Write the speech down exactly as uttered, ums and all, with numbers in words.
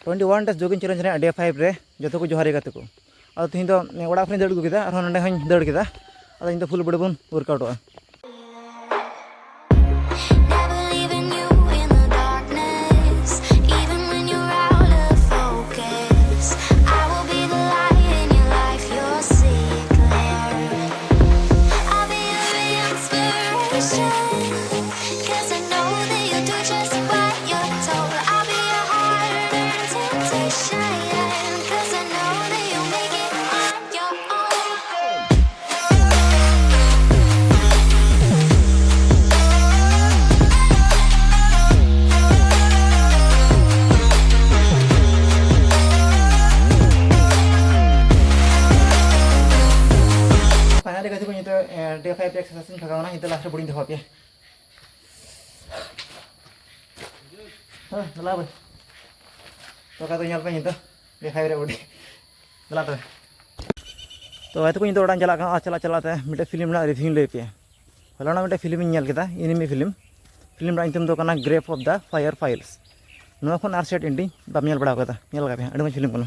Twenty one days jogging challenge ᱨᱮ day five ᱨᱮ ᱡᱚᱛᱚ ᱠᱚ ᱡᱚᱦᱟᱨ ᱜᱮ ᱜᱟᱛᱮ ᱠᱚ᱾ ᱟᱫᱚ ᱛᱮᱦᱮᱧ ᱫᱚ ᱚᱲᱟᱜ ᱠᱷᱚᱱᱤᱧ ᱫᱟᱹᱲ ᱟᱹᱜᱩ ᱠᱮᱫᱟ, ᱟᱨᱦᱚᱸ ᱱᱚᱸᱰᱮ ᱦᱚᱸᱧ ᱫᱟᱹᱲ ᱠᱮᱫᱟ᱾ ᱟᱫᱚ ᱤᱧ ᱫᱚ full body ᱵᱚᱱ workoutᱚᱜᱼᱟ᱾ Never leaving you in the darkness, even when you're out of focus. I will be the light in your life, your secret. I'll be your inspiration. 'Cause I know that you'll do just what you're told. I'll be your heart and temptation. 'Cause I know that you'll make it on your own. Finally ᱜᱟᱛᱮ ᱠᱚ, ᱱᱤᱛᱚᱜ, ᱮ, day five ᱨᱮ exercise ᱤᱧ ᱵᱷᱟᱜᱟᱣ ᱮᱱᱟ᱾ ᱱᱤᱛᱚᱜ last ᱨᱮ body ᱤᱧ ᱫᱮᱠᱷᱟᱣ ᱟᱯᱮᱭᱟ᱾ ᱦᱮᱸ, ᱫᱮᱞᱟ ᱵᱷᱟᱭ᱾ ᱛᱚ, ᱚᱠᱟ ᱫᱚ ᱧᱮᱞ ᱯᱮ ᱱᱤᱛᱚᱜ, day five ᱨᱮ body᱾ ᱫᱮᱞᱟ ᱛᱚᱵᱮ᱾ ᱛᱚ, ᱜᱟᱛᱮ ᱠᱚ, ᱱᱤᱛᱚᱜ ᱚᱲᱟᱜ ᱤᱧ ᱪᱟᱞᱟᱜ ᱠᱟᱱᱟ᱾ ᱟᱨ ᱪᱟᱞᱟᱜ ᱪᱟᱞᱟᱜ ᱛᱮ ᱢᱤᱫᱴᱮᱡ film ᱨᱮᱱᱟᱜ review ᱤᱧ ᱞᱟᱹᱭ ᱟᱯᱮᱭᱟ᱾ ᱦᱚᱞᱟᱱᱚᱜ ᱢᱤᱫᱴᱮᱡ film ᱤᱧ ᱧᱮᱞ ᱠᱮᱫᱟ, anime film᱾ Film ᱨᱮᱱᱟᱜ ᱧᱩᱛᱩᱢ ᱫᱚ ᱠᱟᱱᱟ Grave of the Fireflies᱾ ᱱᱚᱣᱟ ᱠᱷᱚᱱ ᱟᱨ sad ending ᱵᱟᱢ ᱧᱮᱞ ᱵᱟᱲᱟ ᱟᱠᱟᱫᱟ, ᱧᱮᱞ ᱠᱟᱜ ᱯᱮ, ᱟᱹᱰᱤ ᱢᱚᱡᱽ film ᱠᱟᱱᱟ᱾